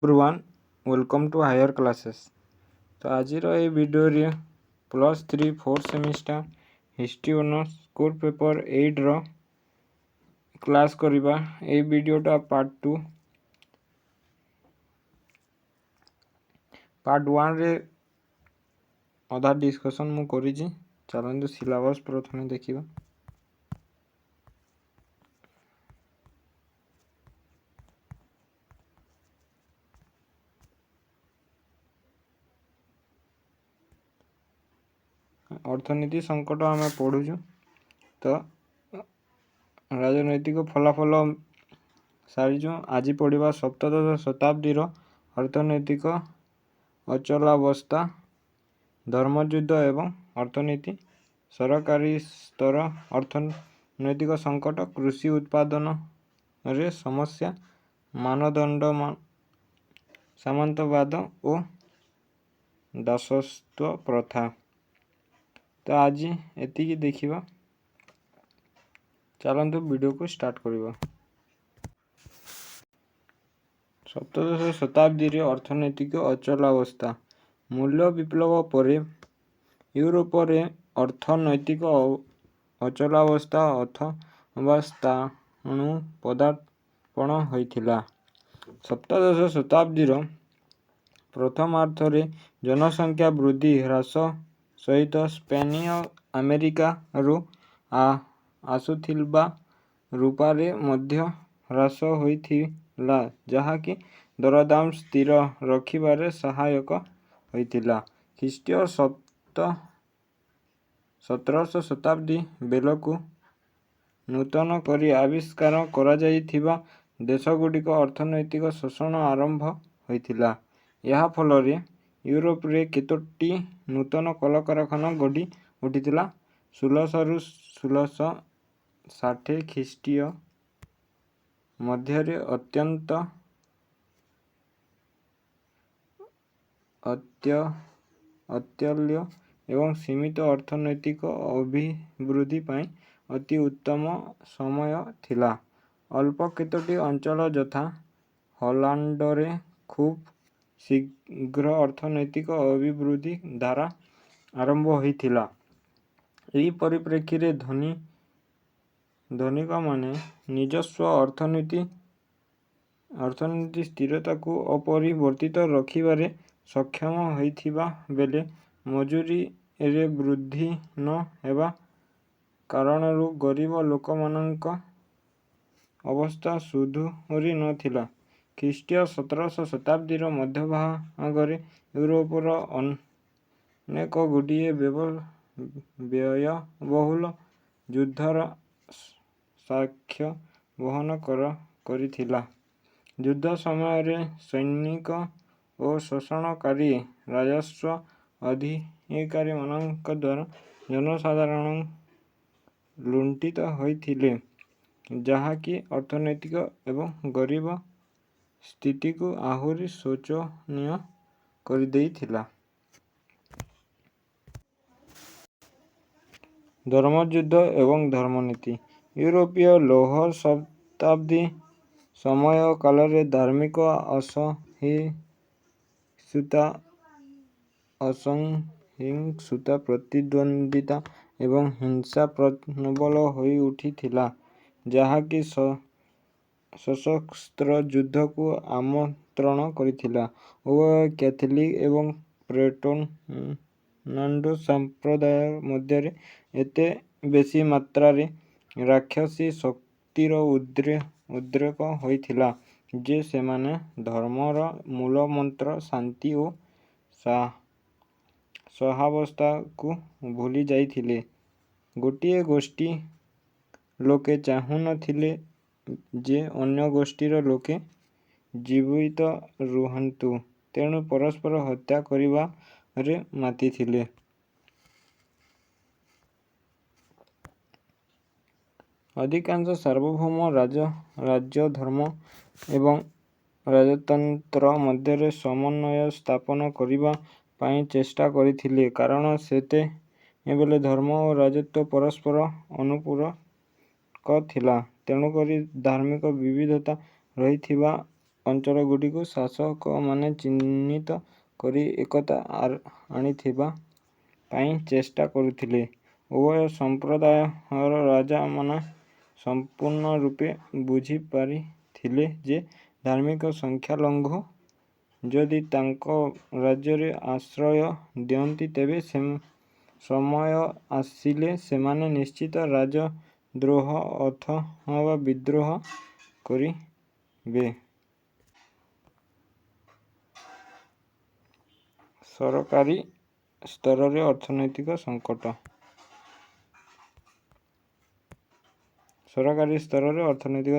Everyone, welcome to Higher Classes. ତ ଆଜିର ଏଇ ଭିଡ଼ିଓରେ +3 fourth semester history honours core paper 8ର class କରିବା। ଏଇ ଭିଡ଼ିଓଟା ପାର୍ଟ 2। ପାର୍ଟ 1ରେ ଅଧା ଡିସ୍କସନ୍ ମୁଁ କରିଛି। ଚାଲନ୍ତୁ, ସିଲାବସ୍ ପ୍ରଥମେ ଦେଖିବା। ଅର୍ଥନୀତି ସଙ୍କଟ ଆମେ ପଢ଼ୁଛୁ, ତ ରାଜନୈତିକ ଫଳାଫଳ ସାରିଛୁ। ଆଜି ପଢ଼ିବା ସପ୍ତଦଶ ଶତାବ୍ଦୀର ଅର୍ଥନୈତିକ ଅଚଳାବସ୍ଥା, ଧର୍ମଯୁଦ୍ଧ ଏବଂ ଅର୍ଥନୀତି, ସରକାରୀ ସ୍ତର ଅର୍ଥନୈତିକ ସଙ୍କଟ, କୃଷି ଉତ୍ପାଦନରେ ସମସ୍ୟା, ମାନଦଣ୍ଡ, ସାମନ୍ତବାଦ ଓ ଦାସତ୍ୱ ପ୍ରଥା। ତ ଆଜି ଏତିକି ଦେଖିବା। ଚାଲନ୍ତୁ, ଭିଡ଼ିଓକୁ ଷ୍ଟାର୍ଟ କରିବା। ସପ୍ତଦଶ ଶତାବ୍ଦୀରେ ଅର୍ଥନୈତିକ ଅଚଳାବସ୍ଥା। ମୂଲ୍ୟ ବିପ୍ଳବ ପରେ ୟୁରୋପରେ ଅର୍ଥନୈତିକ ଅଚଳାବସ୍ଥା ଅଥବା ସ୍ଥାଣୁ ପଦାର୍ପଣ ହୋଇଥିଲା। ସପ୍ତଦଶ ଶତାବ୍ଦୀର ପ୍ରଥମାର୍ଦ୍ଧରେ ଜନସଂଖ୍ୟା ବୃଦ୍ଧି ହ୍ରାସ ସହିତ ସ୍ପେନୀୟ ଆମେରିକାରୁ ଆସୁଥିବା ରୂପାରେ ମଧ୍ୟ ହ୍ରାସ ହୋଇଥିଲା, ଯାହାକି ଦରଦାମ ସ୍ଥିର ରଖିବାରେ ସହାୟକ ହୋଇଥିଲା। ଖ୍ରୀଷ୍ଟୀୟ 17ଶ ଶତାବ୍ଦୀ ବେଳକୁ ନୂତନ କରି ଆବିଷ୍କାର କରାଯାଇଥିବା ଦେଶଗୁଡ଼ିକ ଅର୍ଥନୈତିକ ଶୋଷଣ ଆରମ୍ଭ ହୋଇଥିଲା। ଏହା ଫଳରେ ୟୁରୋପରେ କେତୋଟି ନୂତନ କଳକାରଖାନା ଗଢ଼ି ଉଠିଥିଲା। 1600ରୁ 1660 ଖ୍ରୀଷ୍ଟୀୟ ମଧ୍ୟରେ ଅତ୍ୟନ୍ତ ଅତ୍ୟଳ୍ପ ଏବଂ ସୀମିତ ଅର୍ଥନୈତିକ ଅଭିବୃଦ୍ଧି ପାଇଁ ଅତି ଉତ୍ତମ ସମୟ ଥିଲା। ଅଳ୍ପ କେତୋଟି ଅଞ୍ଚଳ, ଯଥା ହଲାଣ୍ଡରେ ଖୁବ୍ ଶୀଘ୍ର ଅର୍ଥନୈତିକ ଅଭିବୃଦ୍ଧି ଧାରା ଆରମ୍ଭ ହୋଇଥିଲା। ଏହି ପରିପ୍ରେକ୍ଷୀରେ ଧନୀକମାନେ ନିଜସ୍ୱ ଅର୍ଥନୀତି ସ୍ଥିରତାକୁ ଅପରିବର୍ତ୍ତିତ ରଖିବାରେ ସକ୍ଷମ ହୋଇଥିବା ବେଳେ ମଜୁରୀରେ ବୃଦ୍ଧି ନ ହେବା କାରଣରୁ ଗରିବ ଲୋକମାନଙ୍କ ଅବସ୍ଥା ସୁଧୁରି ନ ଥିଲା। ଖ୍ରୀଷ୍ଟୀୟ 17ଶ ଶତାବ୍ଦୀର ମଧ୍ୟଭାଗରେ ୟୁରୋପର ଅନେକଗୁଡ଼ିଏ ବ୍ୟୟବହୁଳ ଯୁଦ୍ଧର ସାକ୍ଷ୍ୟ ବହନ କରିଥିଲା। ଯୁଦ୍ଧ ସମୟରେ ସୈନିକ ଓ ଶୋଷଣକାରୀ ରାଜସ୍ୱ ଅଧିକାରୀମାନଙ୍କ ଦ୍ୱାରା ଜନସାଧାରଣ ଲୁଣ୍ଠିତ ହୋଇଥିଲେ, ଯାହାକି ଅର୍ଥନୈତିକ ଏବଂ ଗରିବ ସ୍ଥିତିକୁ ଆହୁରି ଶୋଚନୀୟ କରିଦେଇଥିଲା। ଧର୍ମଯୁଦ୍ଧ ଏବଂ ଧର୍ମନୀତି। ୟୁରୋପୀୟ ଲୌହ ଶତାବ୍ଦୀ ସମୟ କାଳରେ ଧାର୍ମିକ ଅସହିଷ୍ଣୁତା, ପ୍ରତିଦ୍ୱନ୍ଦ୍ୱିତା ଏବଂ ହିଂସା ପ୍ରବଳ ହୋଇଉଠିଥିଲା, ଯାହାକି ସଶସ୍ତ୍ର ଯୁଦ୍ଧକୁ ଆମନ୍ତ୍ରଣ କରିଥିଲା। ଉଭୟ କ୍ୟାଥୋଲିକ ଏବଂ ପ୍ରୋଟେଷ୍ଟାଣ୍ଟ ସମ୍ପ୍ରଦାୟ ମଧ୍ୟରେ ଏତେ ବେଶୀ ମାତ୍ରାରେ ରାକ୍ଷସୀ ଶକ୍ତିର ଉଦ୍ରେକ ହୋଇଥିଲା ଯେ ସେମାନେ ଧର୍ମର ମୂଳମନ୍ତ୍ର ଶାନ୍ତି ଓ ସହାବସ୍ଥାକୁ ଭୁଲିଯାଇଥିଲେ। ଗୋଟିଏ ଗୋଷ୍ଠୀ ଲୋକେ ଚାହୁଁ ନ ଥିଲେ ଯେ ଅନ୍ୟ ଗୋଷ୍ଠୀର ଲୋକେ ଜୀବିତ ରୁହନ୍ତୁ, ତେଣୁ ପରସ୍ପର ହତ୍ୟା କରିବାରେ ମାତିଥିଲେ। ଅଧିକାଂଶ ସାର୍ବଭୌମ ରାଜ୍ୟ ଧର୍ମ ଏବଂ ରାଜତନ୍ତ୍ର ମଧ୍ୟରେ ସମନ୍ୱୟ ସ୍ଥାପନ କରିବା ପାଇଁ ଚେଷ୍ଟା କରିଥିଲେ, କାରଣ ସେତେବେଳେ ଧର୍ମ ଓ ରାଜତ୍ୱ ପରସ୍ପର ଅନୁପୂରକ ଥିଲା। ତେଣୁକରି ଧାର୍ମିକ ବିବିଧତା ରହିଥିବା ଅଞ୍ଚଳଗୁଡ଼ିକୁ ଶାସକମାନେ ଚିହ୍ନିତ କରି ଏକତା ଆଣିଥିବା ପାଇଁ ଚେଷ୍ଟା କରୁଥିଲେ। ଉଭୟ ସମ୍ପ୍ରଦାୟର ରାଜାମାନେ ସମ୍ପୂର୍ଣ୍ଣ ରୂପେ ବୁଝିପାରିଥିଲେ ଯେ ଧାର୍ମିକ ସଂଖ୍ୟାଲଘୁ ଯଦି ତାଙ୍କ ରାଜ୍ୟରେ ଆଶ୍ରୟ ଦିଅନ୍ତି, ତେବେ ସମୟ ଆସିଲେ ସେମାନେ ନିଶ୍ଚିତ ରାଜଦ୍ରୋହ ଅଥବା ବିଦ୍ରୋହ କରିବେ। ସରକାରୀ ସ୍ତରରେ ଅର୍ଥନୈତିକ ସଙ୍କଟ। ସରକାରୀ ସ୍ତରରେ ଅର୍ଥନୈତିକ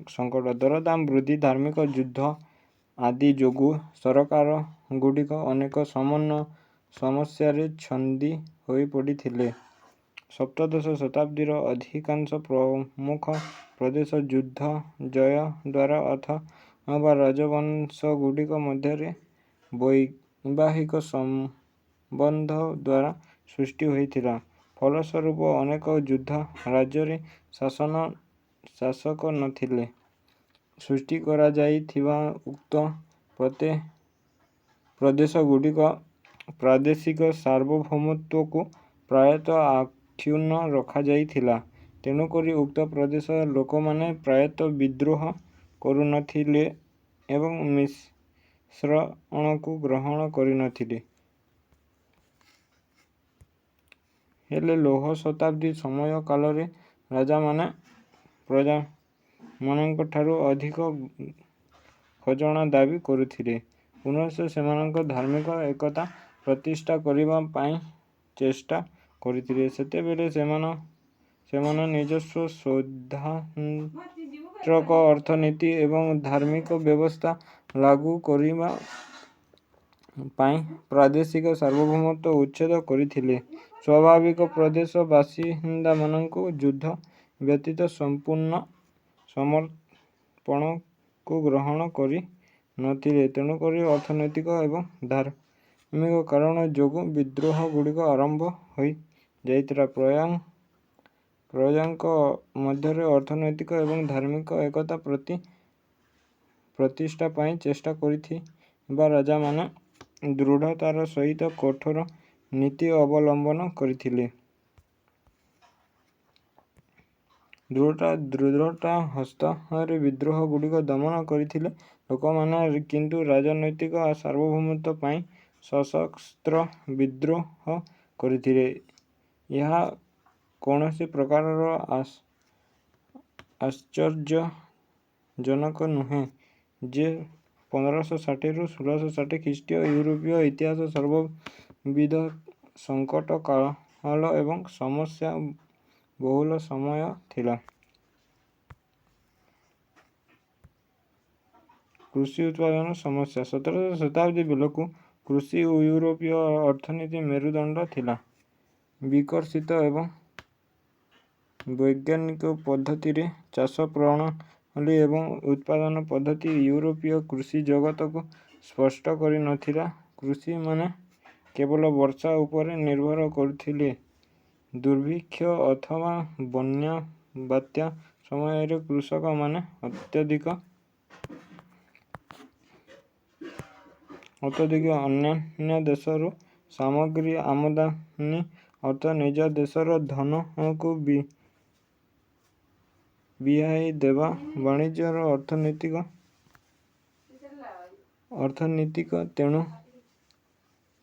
ସଙ୍କଟ, ଦରଦାମ ବୃଦ୍ଧି, ଧାର୍ମିକ ଯୁଦ୍ଧ ଆଦି ଯୋଗୁଁ ସରକାରଗୁଡ଼ିକ ଅନେକ ସମସ୍ୟାରେ ଛନ୍ଦି ହୋଇପଡ଼ିଥିଲେ। ସପ୍ତଦଶ ଶତାବ୍ଦୀର ଅଧିକାଂଶ ପ୍ରମୁଖ ପ୍ରଦେଶ ଯୁଦ୍ଧ ଜୟ ଦ୍ୱାରା ଅଥବା ରାଜବଂଶଗୁଡ଼ିକ ମଧ୍ୟରେ ବୈବାହିକ ସମ୍ବନ୍ଧ ଦ୍ୱାରା ସୃଷ୍ଟି ହୋଇଥିଲା। ଫଳସ୍ୱରୂପ ଅନେକ ରାଜ୍ୟରେ ଶାସକ ନ ଥିଲେ। ସୃଷ୍ଟି କରାଯାଇଥିବା ଉକ୍ତ ପ୍ରଦେଶଗୁଡ଼ିକ ପ୍ରାଦେଶିକ ସାର୍ବଭୌମତ୍ୱକୁ ପ୍ରାୟତଃ ଅକ୍ଷୁଣ୍ଣ ରଖାଯାଇଥିଲା। ତେଣୁକରି ଉକ୍ତ ପ୍ରଦେଶର ଲୋକମାନେ ପ୍ରାୟତଃ ବିଦ୍ରୋହ କରୁନଥିଲେ ଏବଂ ମିଶ୍ରଣକୁ ଗ୍ରହଣ କରିନଥିଲେ। ହେଲେ ଲୌହ ଶତାବ୍ଦୀ ସମୟ କାଳରେ ରାଜାମାନେ ପ୍ରଜାମାନଙ୍କଠାରୁ ଅଧିକ ଖଜଣା ଦାବି କରୁଥିଲେ। ପୁନଶ୍ଚ ସେମାନେ ଧାର୍ମିକ ଏକତା ପ୍ରତିଷ୍ଠା କରିବା ପାଇଁ ଚେଷ୍ଟା କରୁଥିଲେ। ସେତେବେଳେ ସେମାନେ ନିଜସ୍ୱ ସୌଦ୍ରାନ୍ତ୍ରିକ ଅର୍ଥନୀତି ଏବଂ ଧାର୍ମିକ ବ୍ୟବସ୍ଥା ଲାଗୁ କରିବା ପାଇଁ ପ୍ରାଦେଶିକ ସାର୍ବଭୌମତ୍ୱ ଉଚ୍ଛେଦ କରିଥିଲେ। ସ୍ୱାଭାବିକ ପ୍ରଦେଶ ବାସିନ୍ଦାମାନଙ୍କୁ ଯୁଦ୍ଧ ବ୍ୟତୀତ ସମ୍ପୂର୍ଣ୍ଣ ସମର୍ପଣକୁ ଗ୍ରହଣ କରିନଥିଲେ। ତେଣୁକରି ଅର୍ଥନୈତିକ ଏବଂ ଧାର୍ମିକ କାରଣ ଯୋଗୁଁ ବିଦ୍ରୋହଗୁଡ଼ିକ ଆରମ୍ଭ ହୋଇଯାଇଥିଲା। ପ୍ରଜାଙ୍କ ମଧ୍ୟରେ ଅର୍ଥନୈତିକ ଏବଂ ଧାର୍ମିକ ଏକତା ପ୍ରତିଷ୍ଠା ପାଇଁ ଚେଷ୍ଟା କରୁଥିବା ରାଜାମାନେ ଦୃଢ଼ତାର ସହିତ କଠୋର ନୀତି ଅବଲମ୍ବନ କରିଥିଲେ। ଦୃଢ଼ତା ହସ୍ତରେ ବିଦ୍ରୋହଗୁଡ଼ିକୁ ଦମନ କରିଥିଲେ। ଲୋକମାନେ କିନ୍ତୁ ରାଜନୈତିକ ସାର୍ବଭୌମତ୍ୱ ପାଇଁ ସଶସ୍ତ୍ର ବିଦ୍ରୋହ କରିଥିଲେ। ଏହା କୌଣସି ପ୍ରକାରର ଆଶ୍ଚର୍ଯ୍ୟଜନକ ନୁହେଁ ଯେ 1560ରୁ 1660 ଖ୍ରୀଷ୍ଟୀୟ ୟୁରୋପୀୟ ଇତିହାସ ସର୍ବବିଧ ସଙ୍କଟ କାଳ ଏବଂ ସମସ୍ୟା ବହୁଳ ସମୟ ଥିଲା। କୃଷି ଉତ୍ପାଦନ ସମସ୍ୟା। ସତରଶ ଶତାବ୍ଦୀ ବେଳକୁ କୃଷି ୟୁରୋପୀୟ ଅର୍ଥନୀତିର ମେରୁଦଣ୍ଡ ଥିଲା। ବିକଶିତ ଏବଂ ବୈଜ୍ଞାନିକ ପଦ୍ଧତିରେ ଚାଷ ପ୍ରଣାଳୀ ଏବଂ ଉତ୍ପାଦନ ପଦ୍ଧତି ୟୁରୋପୀୟ କୃଷି ଜଗତକୁ ସ୍ପର୍ଶ କରିନଥିଲା। କୃଷକମାନେ କେବଳ ବର୍ଷା ଉପରେ ନିର୍ଭର କରୁଥିଲେ। ଦୁର୍ଭିକ୍ଷ ଅଥବା ବନ୍ୟା ବାତ୍ୟା ସମୟରେ କୃଷକମାନେ ଅତ୍ୟଧିକ ଅନ୍ୟାନ୍ୟ ଦେଶରୁ ସାମଗ୍ରୀ ଆମଦାନୀ ଅର୍ଥ ନିଜ ଦେଶର ଧନକୁ ବିହାଇ ଦେବା ବାଣିଜ୍ୟ ଅର୍ଥନୀତିକୁ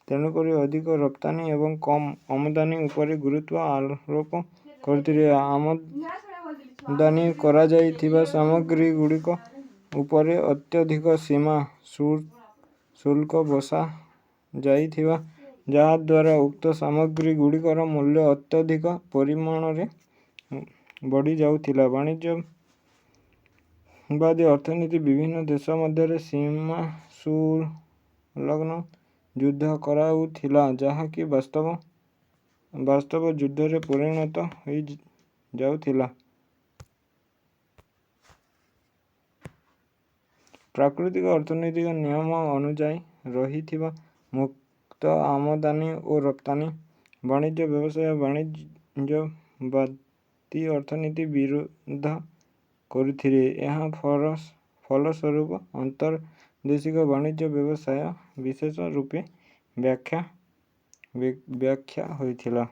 ତେଣୁକରି ଅଧିକ ରପ୍ତାନୀ ଏବଂ କମ୍ ଆମଦାନୀ ଉପରେ ଗୁରୁତ୍ୱ ଆରୋପ କରୁଥିଲେ। ଆମଦାନୀ କରାଯାଉଥିବା ସାମଗ୍ରୀଗୁଡ଼ିକ ଉପରେ ଅତ୍ୟଧିକ ସୀମା ଶୁଳ୍କ ବସାଯାଉଥିଲା, ଯାହାଦ୍ୱାରା ଉକ୍ତ ସାମଗ୍ରୀଗୁଡ଼ିକର ମୂଲ୍ୟ ଅତ୍ୟଧିକ ପରିମାଣରେ ବଢ଼ିଯାଉଥିଲା। ବାଣିଜ୍ୟବାଦୀ ଅର୍ଥନୀତି ବିଭିନ୍ନ ଦେଶ ମଧ୍ୟରେ ସୀମାସଂଲଗ୍ନ ଯୁଦ୍ଧ କରାଉଥିଲା, ଯାହାକି ବାସ୍ତବ ଯୁଦ୍ଧରେ ପରିଣତ ହୋଇଯାଉଥିଲା। ପ୍ରାକୃତିକ ଅର୍ଥନୈତିକ ନିୟମ ଅନୁଯାୟୀ ରହିଥିବା ମୁକ୍ତ ଆମଦାନୀ ଓ ରପ୍ତାନୀ ବାଣିଜ୍ୟ ବ୍ୟବସ୍ଥାକୁ ବାଣିଜ୍ୟବାଦୀ ଅର୍ଥନୀତି ବିରୋଧ କରୁଥିଲା। ଏହା ଫଳସ୍ୱରୂପ ଅନ୍ତର୍ଦେଶୀୟ ବାଣିଜ୍ୟ ବ୍ୟବସାୟ ବିଶେଷ ରୂପେ ବ୍ୟାଖ୍ୟା ହୋଇଥିଲା।